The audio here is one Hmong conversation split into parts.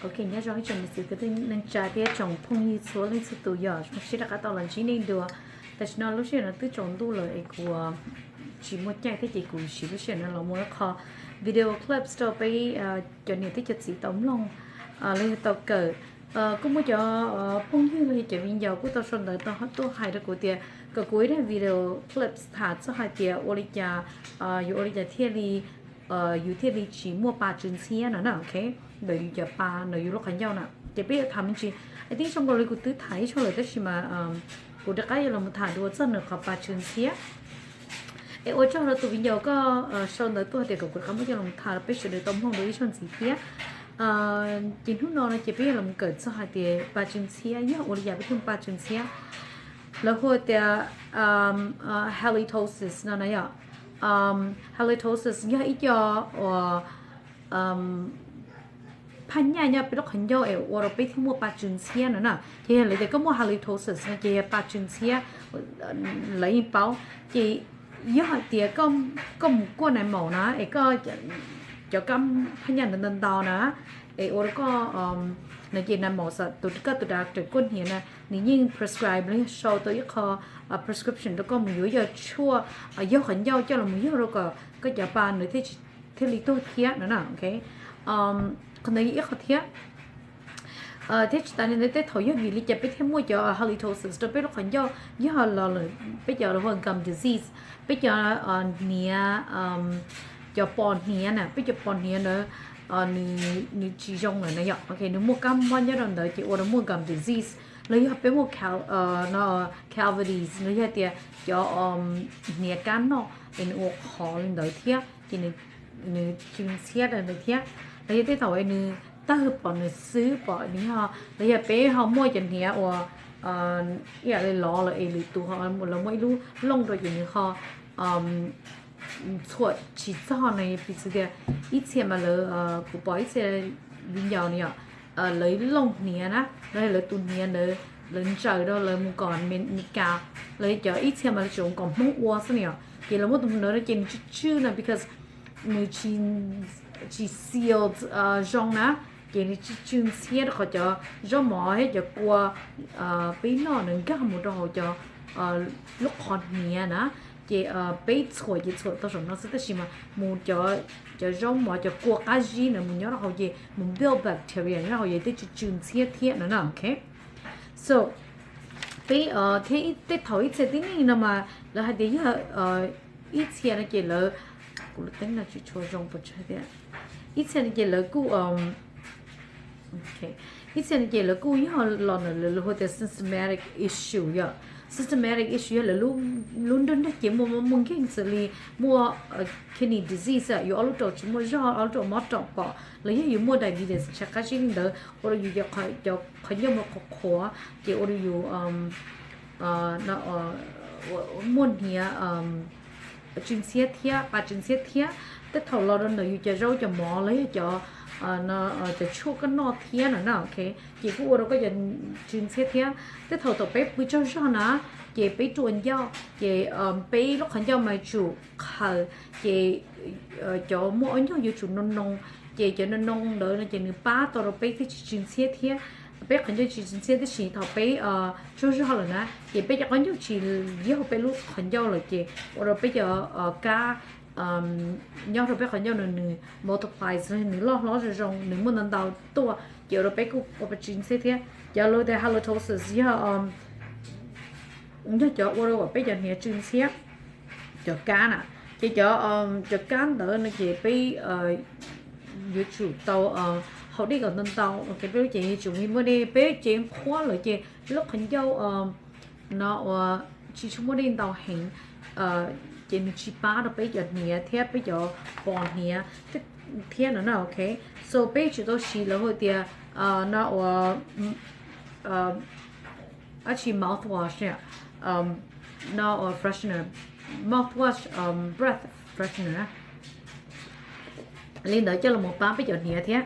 Ok, nyob zoo ib tsoom niam txiv kwv tij neej tsa thiab tsoom phooj ywg txhua leej txhua tus, yog zoo siab rov qab tau los ntsib nej dua. Tam sim no lub sij hawm no twb tsaus ntuj lawm es kuv tsis muaj caij thiab ces kuv siv lub sij hawm no los muaj ib qho video clips rau peb cov niam thiab cov txiv tau mloog los yog tau kawm. Kuj muaj cov phooj ywg los yog cov viv ncaus kuj tau sau ntawv tuaj hais rau kuv tias kom kuv ib daim video clips tham txog hais tias ua li cas, yus ua li cas thiaj li, yus thiaj li tsis muaj pa tsw ntxhiab no na, ok, ntawm yus cov pa ntawm yus lub qhov ncauj na. Ces peb yuav tham me ntsis, I think zoo nkaus li kuv twb tham ib zaug lawm tab sis mas kuv rov qab yuav los tham dua txog nws qhov pa tsw ntxhiab. Es ua tsaug rau tus viv ncaus koj sau ntawv tuaj hais tias kom kuv rov qab muab coj los tham rau peb sawv daws tau mloog dua ib zaug ntxiv thiab. Ces hnub no no ces peb yuav los kawm txog hais tias pa tsw ntxhiab yog ua li cas peb thiaj muaj pa tsw ntxhiab. Lawv hu tias halitosis no na yom. Halitosis yog ib co uas phaj nyaj nyob peb lub qhov ncauj es ua rau peb thiaj muaj pa tsw ntxhiab no na. Ces yog lawv tias koj muaj halitosis no ces yog pa tsw ntxhiab, lawv yeej paub. Ces yog hais tias koj mus kuaj nais maum na es koj cov kab phaj nyaj ntawd ntau ntau na, es ua rau koj no ces nais maum, koj tus doctor kuaj hniav na, nws yeej prescribe los yog sau tau ib qho prescription rau koj mus yuav yog tshuaj yaug qhov ncauj coj los mus yaug rau kom koj cov pa nws thiaj li tuag thiab no na. Qhov ntawd yog ib qho thiab. Thiab tsis tas li ntawd tej thaum yog vim li cas peb thiaj muaj cov halitosis rau peb lub qhov ncauj, yog los lawm peb cov hu gum disease, peb cov hniav, cov pos hniav na, peb cov pos hniav ntawd nws tsis zoo lawm na yom. Ok, nws muaj kab mob nyob rau ntawd ces ua rau muaj gum disease. Los yog peb muaj cavities los yog tias cov hniav kab noj es nws ua qhov li ntawd thiab ces nws tsw ntxhiab rau ntawd thiab. Los yog tej thaum nws tawg pom nws xwb pom nws yog, los yog peb ho muaj cov hniav uas ib yam li lov lawm es lwm tus lawv muaj ib lub looj rau ces nws ho txhuam tsis txog no. Piv txwv tias ib txhia mas lawv, kuv pom ib txhia viv ncaus no yom, lawv looj hniav na, los yog lawv tus hniav ntawd lawv ntsaws rau lawv mus kom Meskas, los yog cov ib txhia mas lawv tseem ua kom Hmoob ua xwb no yom. Ces lawv muaj tus ntawd no ces nws tsw tsw no because nws tsis sealed zoo na, ces nws tsw tsw ntxhiab rau qhov cov zaub mov thiab cov kua peb noj nws nkag mus rau hauv cov lub qhov hniav na. Ces peb txhuam ces txhuam tau saum no xwb tab sis mas mus cov zaub mov cov kua qab zib ntawd mus nyob rau hauv ces mus build bacteria nyob rau hauv ces thiaj tsw tsw ntxhiab thiab no na. Ok, so peb thiab tej thaum ib txhia tib neeg no mas lawv hais tias yog ib txhia no ces lawv, kuv lub teeb no tsis tshua zoo pes tsawg thiab, ib txhia no ces lawv kuj ib txhia no ces lawv kuj yog los ntawm lawv hu tias systematic issue yom. Systematic issue yog lawv lub nrog nrog cev muaj muaj nkeeg xws li muaj kidney disease, yus ob lub raum tsis muaj zog, ob lub raum mob raum pom, los yog yus muaj diabetes ntshai qab zib li ntawd ua rau yus cov qhov ncauj mus qhuav qhuav ces ua rau yus muaj hniav tsw ntxhiab thiab, pa tsw ntxhiab thiab. Tej thaum los rau ntawm yus cov zaub cov mov los yog cov, cov tshuaj koj noj thiab no na, ok, ces kuj ua rau koj cov tsw ntxhiab thiab. Tej thaum thaum peb pw tsaug zog na, ces peb rua ncauj ces peb lub qhov ncauj mas tsum qhaws, ces cov muaj ob ncauj yuav tsum noo noo, ces cov noo noo ntawd no ces nws pab tau rau peb thiaj tsis tsw ntxhiab thiab. Peb qhov ncauj tsis tsw ntxhiab tab sis thaum peb tsaug zog lawm na ces peb cov qhov ncauj tsis yog peb lub qhov ncauj lawm ces ua rau peb cov kab nyob rau peb qhov ncauj nws multiplies, nws loj hlob zoo zoo, nws muaj ntau ntau tuaj ces ua rau peb kuj ua pa tsw ntxhiab thiab. Cov lus tias halitosis yog, yog cov ua rau peb cov hniav tsw ntxhiab, cov kab na. Ces cov, cov kab ntawd no ces peb yuav tsum tau haus dej kom ntau ntau, ok, peb lub cev yuav tsum muaj dej, peb cev qhuav lawm ces peb lub qhov ncauj no uas tsis tshua muaj dej ntau heev, ces nws tsis pab rau peb cov hniav thiab peb cov pos hniav thiab no na, ok. So peb tsum tau siv lawv hu tias no uas dab tsi mouthwash no uas freshener, mouthwash, breath freshener li ntawd coj los pab peb cov hniav thiab.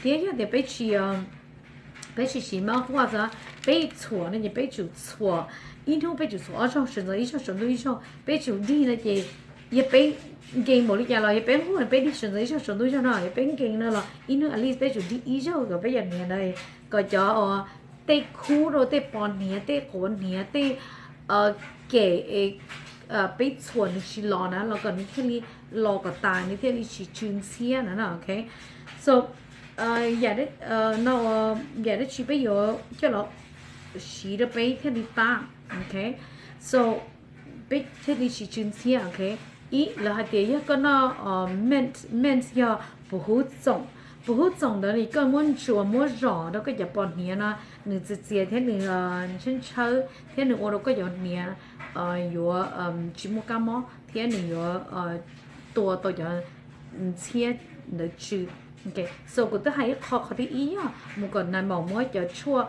Thiab yog tias peb tsis, peb tsis siv mouthwash, peb txhuam no ces peb tsum txhuam, ib hnub peb tsum txhuam ob zaug, sawv ntxov ib zaug, saum ntuj ib zaug, peb tsum dig no ces Yog peb nkees npaum li cas los yog peb hu peb dib sawv ntxov ib zaug saum ntuj zog no, yog peb nkees no los ib hnub at least peb tsum dib ib zaug kom peb cov hniav ntawd, kom cov uas tej khub rau tej pos hniav, tej quav hniav, tej kem peb txhuam nws tsis los na los kom nws thiaj li los kom tas, nws thiaj li tsis tsw ntxhiab no na, ok. So yam no, yam dab tsi peb yuav coj los siv rau peb thiaj li pab, ok. So peb thiaj li tsis tsw ntxhiab, ok. Ib, lawv hais tias yog koj noj mint, mint yog puv hub txoom. Puv hub txoom ntawd koj muab ntsuas muab zom rau koj cov pos hniav no, nws txias txias thiab nws tshawb tshawb thiab nws ua rau koj cov hniav yuav tsis muaj kab mob thiab nws yuav tua tau cov ntxhiab ntawd tsw. So kuv twb hais ib qho, qhov thib ib yog mus kom nais maum muab cov tshuaj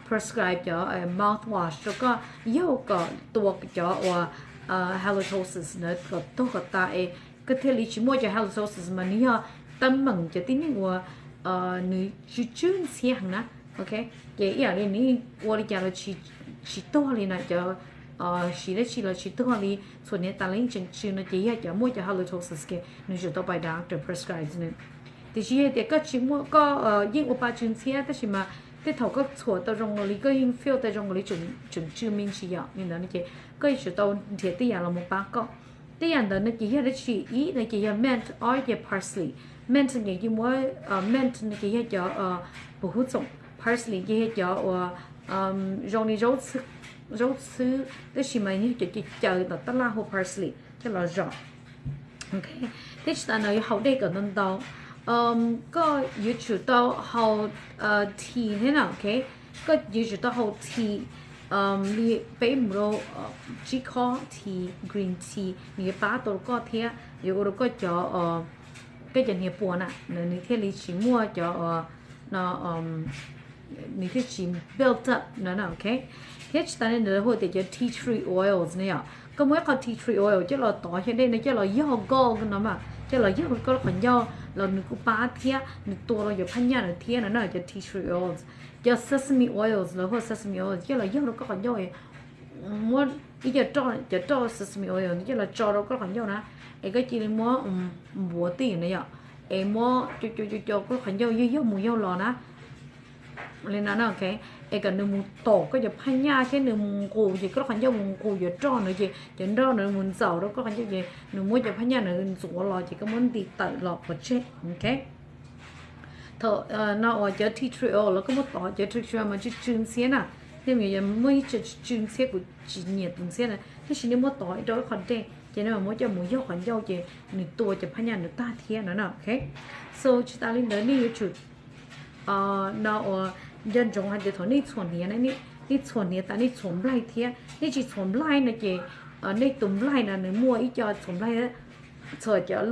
prescribe cov mouthwash rau koj yaug kom tua cov uas halitosis ntawd kom tuag kom tas es koj thiaj li tsis muaj cov halitosis mas nws yog teeb meem cov tib neeg uas nws tsw tsw ntxhiab heev na, ok. Ces ib yam li nws ua li cas los tsis tuag li na, cov siv dab tsi los tsis tuag li, txhuam hniav tas los yeej tseem tsw no ces yog cov muaj cov halitosis ces nws tsum tau pais doctor prescribe nws. Tiam sis yog tias koj tsis muaj, koj yeej ua pa tsw ntxhiab tab sis mas tej thaum koj txhuam tau zoo nkaus li koj yeej feel tau zoo nkaus li tseem tsw me ntsis yom li ntawd no ces koj yuav tsum tau nrhiav tej yam los mus pab koj. Tej yam ntawd no ces yog dab tsi? Ib no ces yog mint, ob ces parsley. Mint ces yog muab, mint no ces yog cov puv hub txoom, parsley ces yog cov uas zoo li zaub txhwb tab sis mas yog cov caws caws tom tab laj hu parsley coj los zom. Thiab tsis tas no yuav haus dej kom ntau ntau. Koj yuav tsum tau haus tea thiab no, ok. Koj yuav tsum tau haus tea li peb mus rau tsib khob tea, green tea, nws yuav pab tau rau koj thiab yuav ua rau koj cov, koj cov hniav puas na, nws thiaj li tsis muaj cov no, nws thiaj tsis build up no, ok. Thiab tsis tas li ntawd hu tias cov tea tree oils ne yom, koj muab ib qho tea tree oil coj los tov xyaw dej no coj los yog gog no mas coj los yog koj lub qhov ncauj los nws kuj pab thiab nws tua rau cov phaj nyaj ntawd thiab no na, cov tea tree oils. Cov sesame oils, lawv hu sesame oils coj los yog rau koj qhov ncauj, muab ib co roj, cov roj sesame oil coj los tso rau koj lub qhov ncauj na, es koj cia li muab npuav twj ywm na yom, es muab co co co co koj lub qhov ncauj yog yog mus yog los na li no na, ok. Es kom nws mus tom koj cov phaj nyaj thiab nws mus nqus ces koj lub qhov ncauj mus nqus cov roj ntawd ces cov roj ntawd mus ntxaum rau koj qhov ncauj ces nws muab cov phaj nyaj ntawd ntxuav los ces koj muab nti tawm los pov tseg, ok. Thaum no uas cov tea tree oil los koj muab tov, cov tea tree oil mas tsw tsw ntxhiab na, nej muab ib co tsw tsw ntxhiab, kuv tsis nyiam tus ntxhiab na, tab sis nej muab tov rau ib qho dej ces nej muab coj mus yog qhov ncauj ces nws tua cov phaj nyaj ntawd tag thiab no na, ok. So tsis tas li ntawd nej yuav tsum no uas nco ntsoov hais tias thaum nej txhuam hniav, nej txhuam hniav tas nej txhuam nplaig thiab, nej tsis txhuam nplaig no ces nej tus nplaig no nws muaj ib co txhuam nplaig, txhuam cov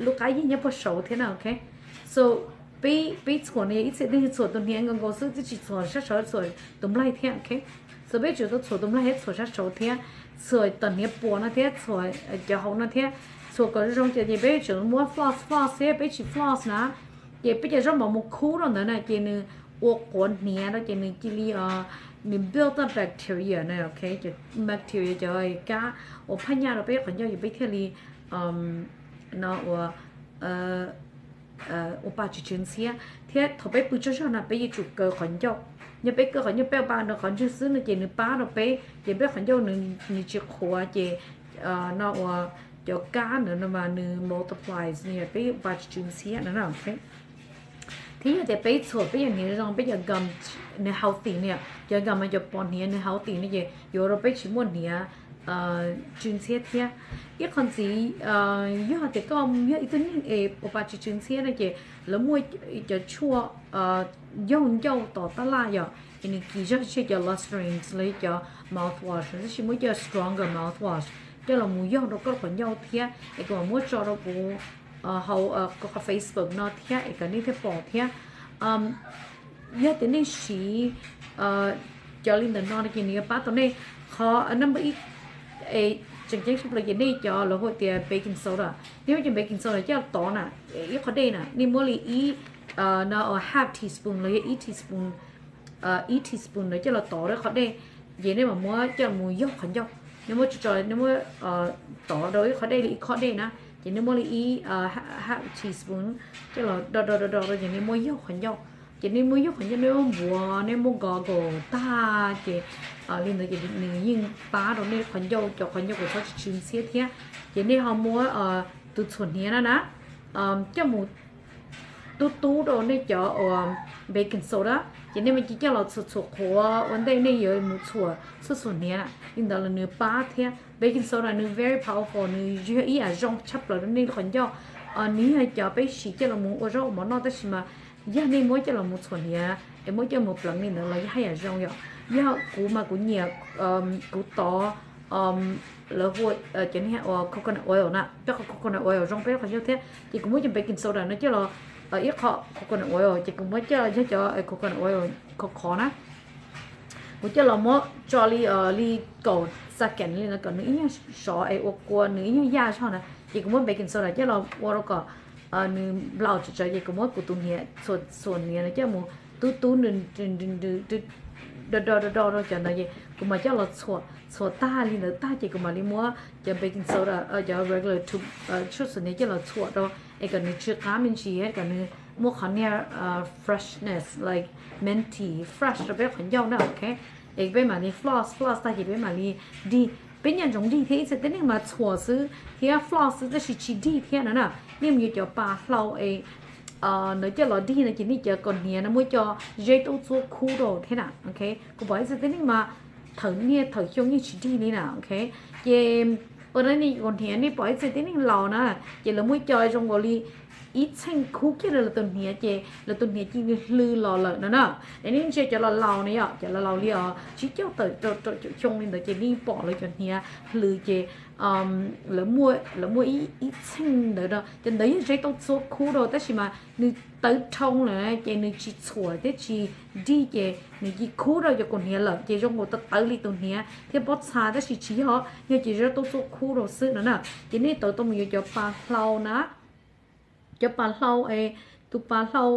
lub qab yig nyob puag saud thiab na, ok. So peb txhuam no yog ib txhia nej txhuam tus hniav nkaus nkaus xwb, twb tsis txhuam sab saud, txhuam tus nplaig thiab, ok. So peb tsum tau txhuam tus nplaig thiab txhuam sab saud thiab, txhuam tom hniav puas no thiab, txhuam cov hauv no thiab, txhuam kom zoo ces peb tsum muab floss, floss thiab peb tsis floss na ces peb cov zaub mov mus khub rau ntawd na ces nws ua quav hniav rau ces nws cia li, nws build up bacteria na, ok, cov bacteria cov kab uas phaj nyaj rau peb qhov ncauj ces peb thiaj li no ua ua pa tsw tsw ntxhiab. Thiab thaum peb pw tsaug zog no peb yuav tsum kaw qhov ncauj. Yog peb kaw qhov ncauj peb ua pa rau qhov ntswg xwb no ces nws pab rau peb ces peb qhov ncauj nws tsis qhuav ces no uas cov kab ntawd no mas nws multiplies, nws yog peb ua pa tsw tsw ntxhiab no na. Thiab yog tias peb txhuam peb cov hniav zoo, peb cov gum nws healthy na, cov gum mas cov pos hniav nws healthy no ces yuav ua rau peb tsis muaj hniav tsw ntxhiab thiab. Ib qho ntxiv, yog tias koj yog ib tug neeg es ua pa tsw tsw ntxhiab no ces lawv muaj cov tshuaj yog ncauj tom tab laj yom, es nws kis zog tshiab cov Listerine los yog cov mouthwash, tab sis muaj cov stronger mouthwash coj los mus yog rau koj qhov ncauj thiab es kuv mam muab tso rau kuv hauv kuv qhov Facebook no thiab es kom nej thiaj pom thiab. Yog tias nej siv cov li ntawm no no ces nws yuav pab tau nej. Qhov number ib, tseem ceeb tshaj plaws ces nej cov lawv hu tias baking soda, nej muab cov baking soda coj tov na, ib qho dej na, nej muab li ib no half teaspoon los yog ib teaspoon, ib teaspoon ntawd coj los tov rau qhov dej, ces nej mam muab coj mus yog qhov ncauj. nej muab tso, nej muab tov rau ib qhov dej li ib khob dej na, ces nej muab li ib half teaspoon coj los do do do do rau, ces nej muab yaug qhov ncauj. Ces nej muab yaug qhov ncauj, nej muab npuav, nej muab goggle tag, ces li ntawd ces nws yeej pab rau nej qhov ncauj, cov qhov ncauj kom txhob tsw ntxhiab thiab. Ces nej ho muab tus txhuam hniav no na, coj mus tub tub rau nej cov uas baking soda, ces nej mam li coj los txhuam txhuam qhuav ua ntej nej yuav mus txhuam txhuam hniav na, li ntawd los nws pab thiab. Baking soda nws very powerful, nws yog ib yam zoo tshaj plaws rau nej lub qhov ncauj. Nws yog cov peb siv coj los mus ua zaub ua mov noj, tab sis mas yog nej muab coj los mus txhuam hniav es muab coj mus pleev li ntawd los yog haj yam zoo yom. Yog kuv mas kuv nyiam, kuv tov lawv hu ua coconut oil na, cov qhov coconut oil zoo peb lub qhov ncauj thiab, ces kuv muab cov baking soda no coj los, ib qho coconut oil ces kuv muab coj yog cov coconut oil khov khov na, kuv coj los muab tso li, li kaum second li no kom nws ib nyuag sov es ua kua nws ib nyuag yaj zog na, ces kuv muab baking soda coj los ua rau kom nws nplaum tsawv tsawv, ces kuv muab kuv tus hniav txhuam hniav no coj mus tub tub nws do do do do rau cov ntawd, ces kuv mam coj los txhuam tag li ntawd tag, ces kuv mam li muab cov baking soda, cov regular txhuam hniav coj los txhuam rau es kom nws tsw qab me ntsis, kom nws muaj qhov niag freshness, like minty fresh rau peb qhov ncauj na, ok. Es peb mam li floss, floss tag ces peb mam li dig. Peb nco ntsoov dig thiab, ib txhia tib neeg mas txhuam xwb thiab floss xwb tab sis tsis dig thiab no na. Nej mus yuav cov pas hlau es ntawd coj los dig no ces nej cov kaus hniav no muaj cov zeb tub txuab khub rau thiab na, ok. Kuv pom ib txhia tib neeg mas thawm niaj thawm xyoo yeej tsis dig li na, ok. Ces ua rau nej kaus hniav, nej pom ib txhia tib neeg laus na, ces lawv muaj cov zoo nkaus li ib txheej khub kiag rau lawv tus hniav, ces lawv tus hniav cia li hlw los lawm no na. Es nej ntsia cov laus laus na yom, cov laus laus li os tsib caug tawm rau caum xyoo li ntawd ces nej pom lawv cov hniav hlw ces lawv muaj ib txheej ntawd rau, cov ntawd yog zeb tub txuab khub rau tab sis mas nws tawv dhau lawm ces nws tsis txhuam thiab tsis dig ces nws cia li khub rau cov kaus hniav lawm ces zoo nkaus tawv tawv li tus hniav thiab pob txha tab sis tsis yog, yog ces zeb tub txuab khub rau xwb no na. Ces nej tau tau mus yuav cov pas hlau na, cov pas hlau es tus pas hlau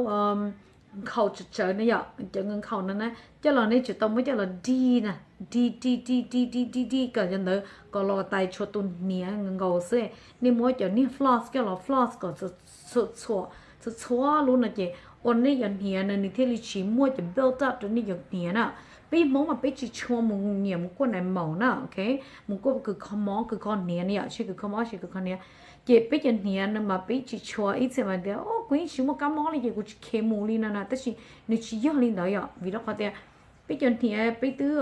nkhaus tsawv tsawv na yom, cov nkhaus no na, coj los nej tsum tau muab coj los dig na, dig dig dig dig dig dig dig kom cov ntawd kom los tais tshuav tus hniav nkaus xwb. Nej muab cov niag floss coj los floss kom txhua txhua lub no ces ua nej cov hniav no nws thiaj li tsis muaj cov build up rau nej cov hniav na. Peb Hmoob mas peb tsis tshua mus nyiam mus kuaj nais maum na, ok, mus kuaj kws kho mob kws kho hniav na yom, tsis kws kho mob tsis kws kho hniav. Ces peb cov hniav no mas peb tsis tshua, ib txhia mas tias o kuv yeej tsis muaj kab mob li ces kuv tsis kheev mus li no na, tab sis nws tsis yog li ntawd yom, vim rau qhov tias peb cov hniav peb twb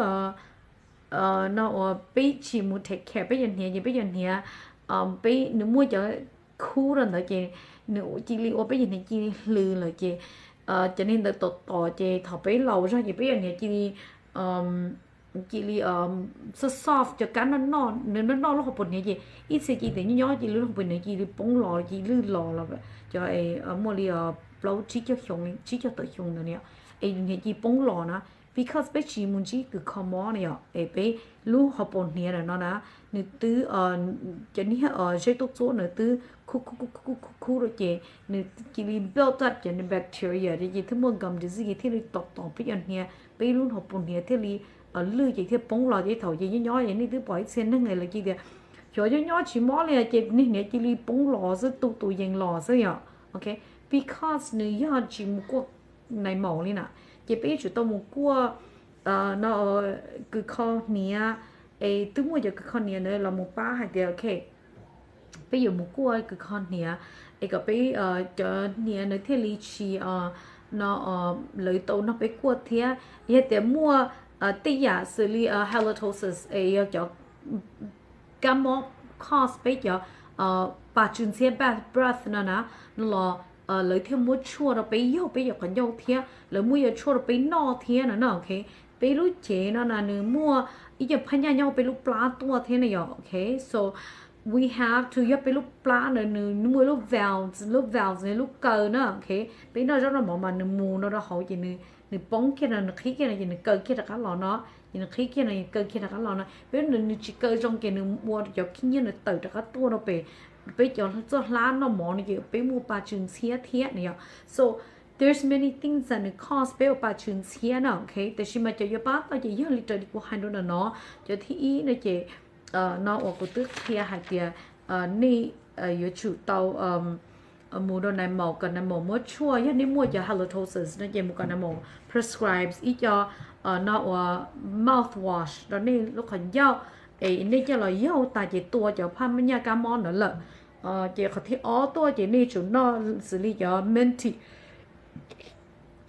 no uas peb tsis mus take care peb cov hniav ces peb cov hniav peb nws muaj cov khub rau ntawd ces nws cia li ua peb cov hniav cia li hlw lawm ces cov niag ntawd tom tom ces thaum peb laus zog ces peb cov hniav cia li cia li soft soft, cov kab noj noj, nws noj noj lub hauv paus hniav ces ib txhia cia li tias nyob nyob cia li lub hauv paus hniav cia li poob los cia li lwj los los cov muaj li plaub tsib caug xyoo, tsib caug tawm xyoo ntawd na, es hniav cia li poob los na, because peb tsis mus ntsib kws kho mob na yom, es peb lub hauv paus hniav ntawm no na nws twb, cov niag zeb tub txuab ntawd twb khub khub khub khub khub rau ces nws cia li build up cov bacteria ces thiaj muaj gum disease thiaj li tom tom peb cov hniav, peb lub hauv paus hniav thiaj li lwj ces thiaj poob los ces thaum ces nyob nyob ces nej twb pom ib txhia neeg lawv cia li tias xyov nyob nyob tsis mob li ces niag hniav cia li poob los xwb, tu tus yees los xwb yom, ok, because nws yog tsis mus kuaj nais maum li na, ces peb yuav tsum tau mus kuaj no kws kho hniav, es twb muaj cov kws kho hniav ntawd los mus pab hais tias ok peb yuav mus kuaj kws kho hniav es kom peb cov hniav ntawd thiaj li tsis no lawv tau nrog peb kuaj thiab. Yog tias muaj tej yam xws li halitosis es yog cov kab mob cause peb cov pas tsw ntxhiab, bad breath no na, no los lawv thiaj muab tshuaj rau peb yaug peb cov qhov ncauj thiab lawv muab yuav tshuaj rau peb noj thiab no na, ok. Peb lub cev no na nws muaj ib co phab nyaj nyob peb lub plab tuaj thiab na yom, ok. So we have to, yog peb lub plab ntawd nws muaj lub valve, lub valve nws lub kaw na, ok. Peb noj zaub noj mov mas nws mus no rau hauv ces nws poob kiag no nws qhib kiag no ces nws kaw kiag rov qab los no, ces nws qhib kiag no nws kaw kiag rov qab los no. Peb nws tsis kaw zoo ces nws ua cov khib nyiab nws tawm rov qab tuaj rau pem peb cov txoj hlab noj mov no ces peb muaj pas tsw ntxhiab thiab na yom. So there's many things that nws cause peb ua pas tsw ntxhiab na, ok. Tab sis mas cov yuav pab tau ces yog li raws li kuv hais rau ntawm no, cov thib ib no ces no uas kuv twb qhia hais tias nej yuav tsum tau mus rau nais maum kom nais maum muab tshuaj. Yog nej muaj cov halitosis no ces mus kom nais maum prescribe ib co no uas mouthwash rau nej lub qhov ncauj, es nej coj los yaug tas ces tua cov phaj nyaj kab mob ntawd lawm. Ces qhov thib ob tuaj ces nej yuav tsum noj xws li cov mint,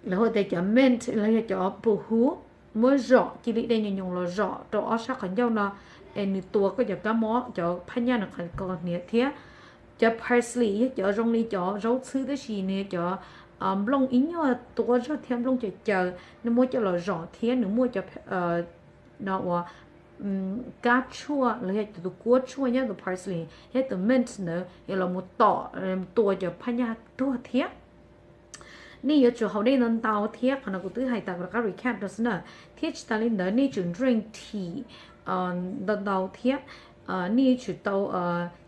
lawv hu tias cov mint los yog cov pus huv, muab zom cia li de nyoos nyoos los zom rau ob sab qhov ncauj no, es nws tua koj cov kab mob, cov phaj nyaj no kom hniav thiab. Cov parsley yog cov zoo li cov zaub txhwb tab sis nws yog cov nplooj ib nyuag tuab zog thiab nplooj caws caws, nws muab coj los zom thiab nws muaj cov no uas kab tshuaj los yog tus kuab tshuaj nyob tus parsley thiab tus mint ntawd yuav los mus tom tua cov phaj nyaj tuag thiab. Nej yuav tsum haus dej ntau ntau thiab, qhov no kuv twb hais tas kuv rov qab recap rau xwb na. Thiab tsis tas li ntawd nej tsum drink tea ntau ntau thiab. Nej yuav tsum tau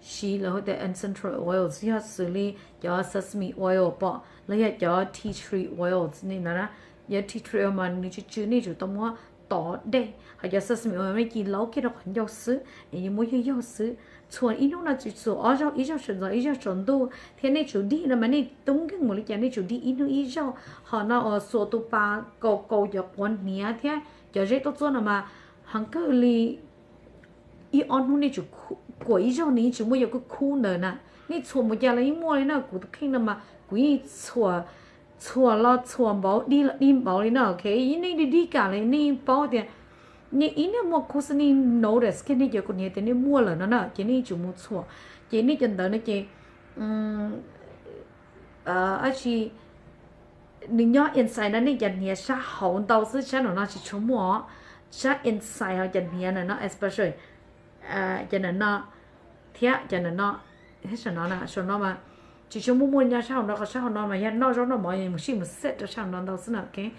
siv lawv hu tias essential oils, yog xws li cov sesame oil pom los yog cov tea tree oils ni ntawd na. Cov tea tree oil mas nws tsw tsw, nej tsum tau muab tov dej, hos cov sesame oil nej ci laub kiag rau qhov ncauj xwb es yuav muab yaug yaug xwb. Txhuam ib hnub no tsum txhuam ob zaug, ib zaug sawv ntxov ib zaug tsaus ntuj, thiab nej tsum dig no mas nej tub nkeeg mus li cas nej tsum dig ib hnub ib zaug. Hos no uas xuas tus pas kaus kaus cov quav hniav thiab cov zeb tuab txuab no mas heev kawg li, ib ob hnub nej tsum kuam ib zaug nws yeej tsis muaj cov kub khub ntawd na. Nej txhuam mus cas los yeej muaj li na, kuv tus kheej no mas kuv yeej txhuam, txhuam los txhuam npaum, dig los dig npaum li na, ok. Nej dig dig kam li nej paub tias nej ib niag muaj khub xwb, nej notice kiag nej cov kaus hniav tias nej muaj lawm no na ces nej tsum mus txhuam. Ces nej cov ntawd no ces ab tsi, nws nyob inside no, nej cov hniav sab hauv ntau xwb, sab nraum no tsis tshua muaj. Sab inside ho cov hniav no, especially cov no thiab cov no, thiab saum no, saum no mas tsis tshua muaj, muaj nyob sab hauv no, qhov sab hauv no mas yog noj zaub noj mov mus sij mus set rau sab hauv no ntau xwb na, ok.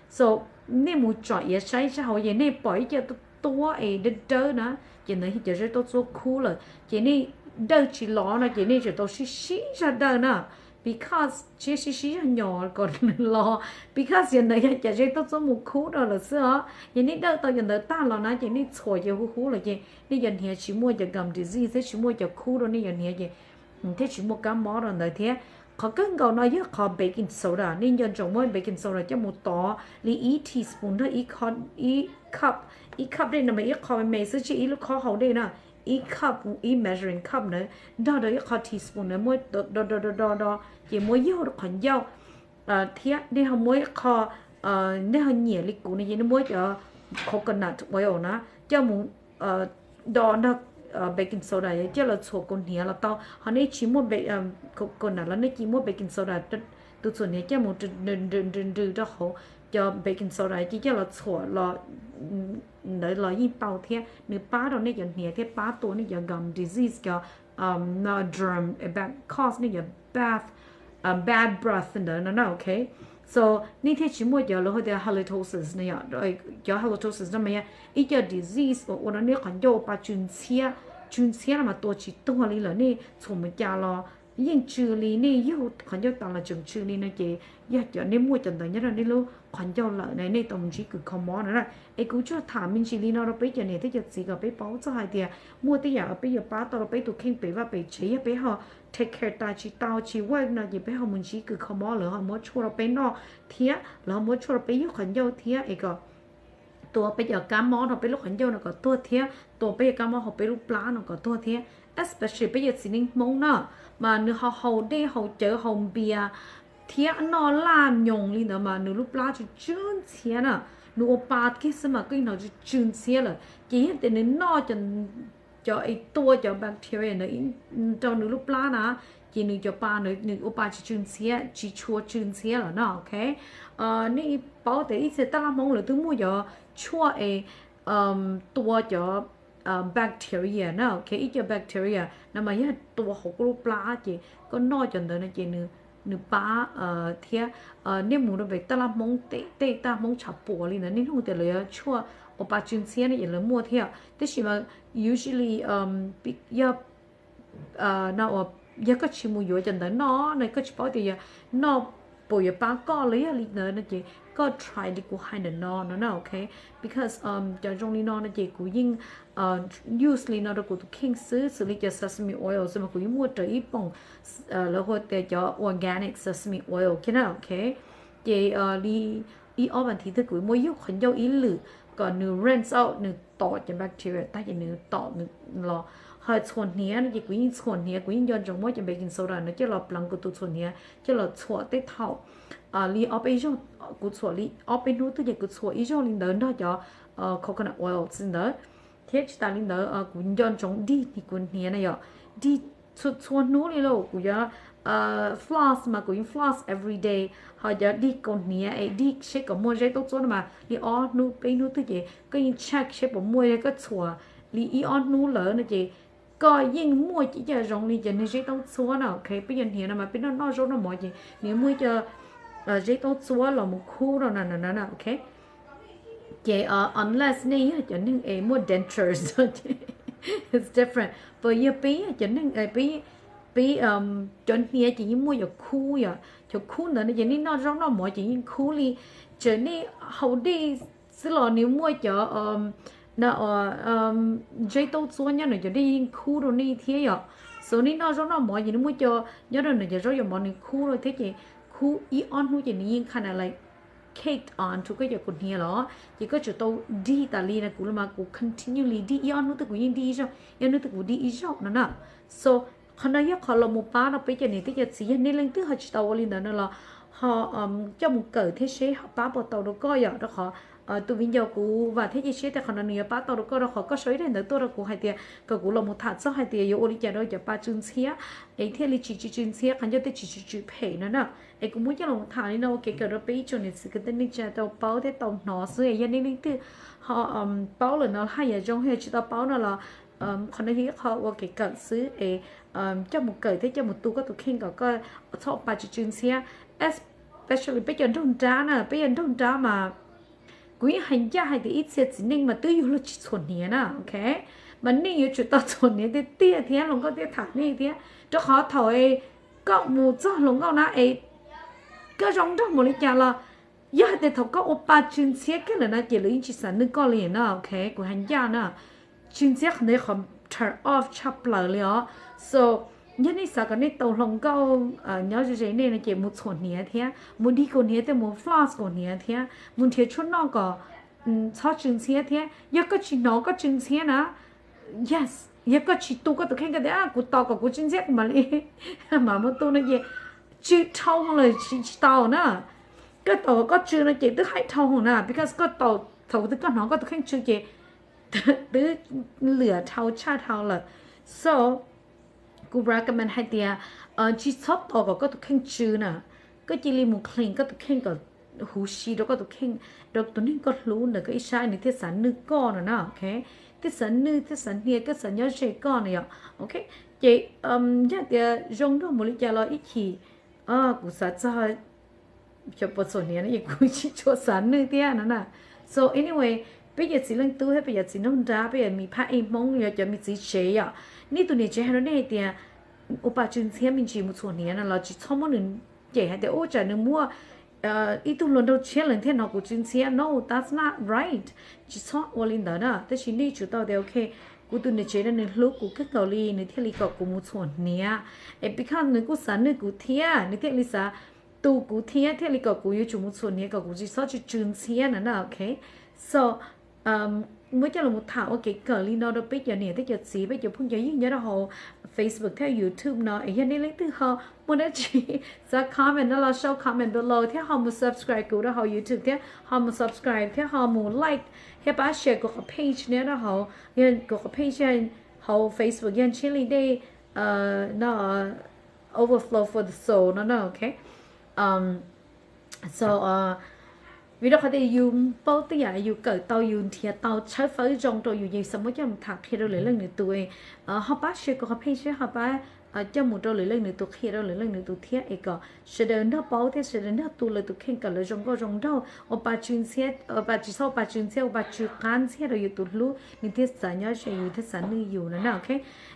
So nej mus tsom iav saib sab hauv ces nej pom ib co tuab tuab es dawb dawb na, ces ntawd yog cov zeb tuab txuab khub lawm. Ces nej dawj tsis los no ces nej tsum tau sib sib zog dawj na, because sib sib sib zog nyos kom nws los, because yog ntawd yog cov zeb tuab txuab mus khub rau lawm xwb os. Ces nej dawj tau cov ntawd tag los na ces nej txhuam ces huv huv lawm ces nej cov hniav tsis muaj cov gum disease thiab tsis muaj cov khub rau nej cov hniav ces thiaj tsis muaj kab mob rau ntawd thiab. Qhov kawg nkaus no yog qhov baking soda, nej nco ntsoov muab baking soda coj mus tov li ib teaspoon nrog ib cup, ib cup dej no mas ib qho me me xwb, tsis ib lub khob hau dej na, ib cup, ib measuring cup ntawd nrog rau ib qho teaspoon ntawd muab do do do do do, ces muab yaug rau qhov ncauj thiab nej ho muab ib qho, nej ho nyiam li kuv no ces nej muab cov coconut oil na coj mus do nrog baking soda coj los txhuam kaus hniav los tau. Ho nej tsis muaj coconut los nej cia muab baking soda, tus txhuam hniav coj mus nrws nrws rau hauv cov baking soda ces coj los txhuam los ntawd los yeej tau thiab, nws pab rau nej cov hniav thiab pab tua nej cov gum disease, cov germ, cause nej cov bad, bad breath ntawd no na, ok. So nej thiaj tsis muaj cov lawv hu tias halitosis no, cov halitosis no mas yog ib co disease uas ua rau nej qhov ncauj ua pa tsw ntxhiab, tsw ntxhiab no mas tua tsis tuag li lawm, nej txhuam mus cas los yeej tsw li, nej yaug qhov ncauj tas los tseem tsw li no ces yog cov nej muaj cov ntawd nyob rau nej lub qhov ncauj lawm na, nej tau mus ntsib kws kho mob no na. Es kuv tsuas tham me ntsis li no rau peb cov niam thiab cov txiv kom peb paub txog hais tias muaj tej yam uas peb yuav pab tau rau peb tus kheej pem vaj pem tsev yog peb ho take care tas tsis tau tsis work no ces peb ho mus ntsib kws kho mob, lawv ho muab tshuaj rau peb noj thiab lawv ho muab tshuaj rau peb yaug qhov ncauj thiab es kom tua peb cov kab mob rau peb lub qhov ncauj no kom tuag thiab tua peb cov kab mob hauv peb lub plab no kom tuag thiab. Especially peb cov txiv neej Hmoob na, mas nws ho haus dej haus cawv haus npias thiab noj laj nyoos li ntawd mas nws lub plab tsw tsw ntxhiab na, nws ua pa kiag xwb mas koj hnov tsw tsw ntxhiab lawm. Ces yog tias nws noj cov es tua cov bacteria ntawd rau nws lub plab na, ces nws cov pa ntawd nws ua pa tsis tsw ntxhiab, tsis tshua tsw ntxhiab lawm no, ok. Nej paub tias ib txhia taj laj Hmoob lawv twb muaj cov tshuaj es tua cov bacteria na, ok, ib co bacteria no mas yog tua hauv koj lub plab ces koj noj cov ntawd no ces nws pab thiab. Nej mus rau pem taj laj Hmoob, tej taj Hmoob tshav puam li ntawd nej hnov tias lawv yuav tshuaj ua pa tsw ntxhiab no ces lawv muaj thiab, tab sis mas usually yog no uas yog koj tsis mus yuav cov ntawd noj no koj tsis paub tias yog noj puas yuav pab koj los yog li ntawd no ces koj try li kuv hais ntawm no no na, ok. Because cov zoo li no no ces kuv yeej use li no rau kuv tus kheej xwb, xws li cov sesame oil xwb mas kuv yeej muaj raws ib poom, lawv hu tias cov organic sesame oil kiag na, ok. Ces li ib ob vas thiv twg kuv muaj yug qhov ncauj ib lwm kom nws rinse out, nws tom cov bacteria tag ces nws tom nws los. Ho txhuam hniav no ces kuv yeej txhuam hniav, kuv yeej nco ntsoov muab cov baking soda no coj los pleev kuv tus txhuam hniav coj los txhuam tej thaum li ob peb zaug, kuv txhuam li ob peb hnub twg ces kuv txhuam ib zaug li ntawd nrog cov coconut oil li ntawd. Thiab tsis tas li ntawd kuv nco ntsoov dig kuv hniav na yom, dig txhua txhua hnub li lauj. Kuv yuav floss mas kuv yeej floss every day. Ho cov dig kaus hniav es dig seb kom muaj zeb taub txuab no mas li ob hnub peb hnub twg ces koj yeej check seb puas muaj, yog koj txhuam li ib ob hnub lawm no ces koj yeej muaj ib co zoo li cov niag zeb taub txuab na, ok. Peb cov hniav no mas peb noj noj zaub noj mov ces nws muaj ib co zeb taub txuab los mus khub rau na, ok. Ces unless nej yog cov neeg es muaj dentures, it's different, but yog peb cov neeg, peb cov hniav ces yeej muaj cov khub yom, cov khub ntawd no ces nej noj zaub noj mov ces yeej khub li. Txawm nej haus dej xwb los nws muaj cov zeb taub txuab nyob nws cov dej yeej khub rau nej thiab yom. So nej noj zaub noj mov ces nws muaj cov nyob rau nws cov zaub yom mov nws khub rau thiab ces khub ib ob hnub ces nws yeej kinda like caked onto koj cov kaus hniav los, ces koj tsum tau dig tas li na. Kuv los mas kuv continually dig, ib ob hnub twg kuv yeej dig ib zaug, ib ob hnub twg kuv dig ib zaug no na. So qhov no yog qhov los mus pab rau peb cov niam thiab cov txiv, yog nej leej twg ho tsis tau ua li ntawd no los ho coj mus kawm thiab seb ho pab puas tau rau koj yom. Rau qhov tus viv ncaus kuv vam thiab cia siab tias qhov no nws yuav pab tau rau koj, rau qhov koj sau ib daim ntawv tuaj rau kuv hais tias kom kuv los mus tham txog hais tias yuav ua li cas rau cov pa tsw ntxhiab es thiaj li tsis tsw tsw ntxhiab, qhov ncauj thiaj tsis tsw tsw phem no na. Es kuv muab coj los tham li no ua kev kawm rau peb ib tsoom niam txiv kwv tij neej tsa tau paub thiab tau hnov xwb. Es yog nej leej twg ho paub lawm no haj yam zoo, yog tsis tau paub no los qhov no yog ib qho ua kev kawm xwb es coj mus kawm thiab coj mus tu koj tus kheej kom koj txhob pa tsw tsw ntxhiab. Especially peb cov nraug nrab na, peb cov nraug nrab mas kuv yeej hais ncaj hais tias ib txhia txiv neej mas twb yug los tsis txhuam hniav na, ok. Mas nej yuav tsum tau txhuam hniav tiag tiag thiab hluas nkauj thiaj tham nej thiab, rau qhov thaum koj mus txog hluas nkauj na es koj zoo nraug mus li cas los yog hais tias thaum koj ua pa tsw ntxhiab kiag lawm no ces lawv yeej tsis xav nwj koj li na, ok. Kuv hais ncaj na, tsw ntxhiab qhov ntawd qhov turn off tshaj plaws li os. So yog nej xav kom nej tau hluas nkauj nyob ze ze nej no ces mus txhuam hniav thiab mus dig kaus hniav thiab mus floss kaus hniav thiab mus nrhiav tshuaj noj kom txhob tsw ntxhiab thiab. Yog koj tsis hnov koj tsw ntxhiab na, yes, yog koj tsis tu koj tus kheej koj tias kuv tos kom kuv tsw ntxhiab kuv mam li mam muab tu no ces tsw dhau lawm tsis tau na. Koj tos kom koj tsw no ces twb haib dhau na, because koj tos thaum twg koj hnov koj tus kheej tsw ces twb lwam dhau tshaj dhau lawm. So kuv recommend hais tias tsis txhob tos kom koj tus kheej tsw na, koj cia li mus clean koj tus kheej kom huv si rau koj tus kheej, rau tus neeg koj hlub ntawm koj ib sab nws thiaj xav nwj koj no na, ok. Thiaj xav nwj thiaj xav hnia koj xav nyob ze koj na yom, ok. Ces yog tias zoo nraug mus li cas los ib chim kuv xav txog cov puas txhuam hniav no es kuv tsis tshua xav nwj thiab no na. So anyway, peb cov txiv leej tub thiab peb cov txiv nraug nrab, peb cov me phab ej Hmoob, yog cov me txiv tsev yom, nej tus niam tsev hais rau nej hais tias ua pa tsw ntxhiab me ntsis mus txhuam hniav no los tsis txhob muab nws cem hais tias ua tsam nws muaj ib tug hluas nraug tshiab lawm thiaj hnov kuv tsw ntxhiab. No, that's not right. Tsis txhob ua li ntawd na. Tab sis nej tsum tau tias ok, kuv tus niam tsev no nws hlub kuv kawg nkaus li nws thiaj li kom kuv mus txhuam hniav. Es because nws kuj xav nwj kuv thiab nws thiaj li xav tu kuv thiab thiaj li kom kuv yuav tsum mus txhuam hniav kom kuv tsis txhob tsw tsw ntxhiab na na, ok. So muab coj los tham ua kev kawm li no rau peb cov niam thiab cov txiv, peb cov phooj cov ywg nyob rau hauv Facebook thiab YouTube no. Es yog nej leej twg ho muaj dab tsi xav comment no los sau comment below thiab ho mus subscribe kuv rau hauv YouTube thiab ho mus subscribe thiab ho mus like thiab pab share kuv qhov page nyob rau hauv, kuv qhov page hauv Facebook yog Ntshiab Li Dej no, Overflow for the Soul no na, ok. So vim rau qhov tias yus paub tej yam yus kawm tau yus nrhiav tau tshawb fawb zoo rau yus ces xav muab coj mus tham qhia rau lwm leej lwm tus. Ho pab share kuv qhov page thiab ho pab coj mus rau lwm leej nws tus, qhia rau lwm leej nws tus thiab, es kom sawv daws nrog paub thiab sawv daws nrog tu lawv tus kheej kom lawv zoo nkauj zoo nraug, ua pa tsw ntxhiab, ua pa tsw, txhob ua pa tsw ntxhiab, ua pa tsw qab ntxhiab rau yus tus hlub, nws thiaj xav nyob ze yus thiaj xav nwj yus no na, ok.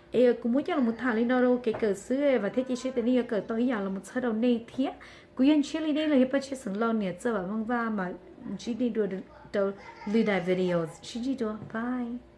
Es kuv muab coj los tham li no rau kev kawm xwb, vam thiab cia siab tias nej yuav kawm tau ib yam los txhawb rau nej thiab. Kuv yog Ntshiab Li Dej los yog Paj Tshiab xeem Lauj, niam Txawj Vam Meej Vaj, mas ntsib nej dua rau lwm daim video, sib ntsib dua, bye.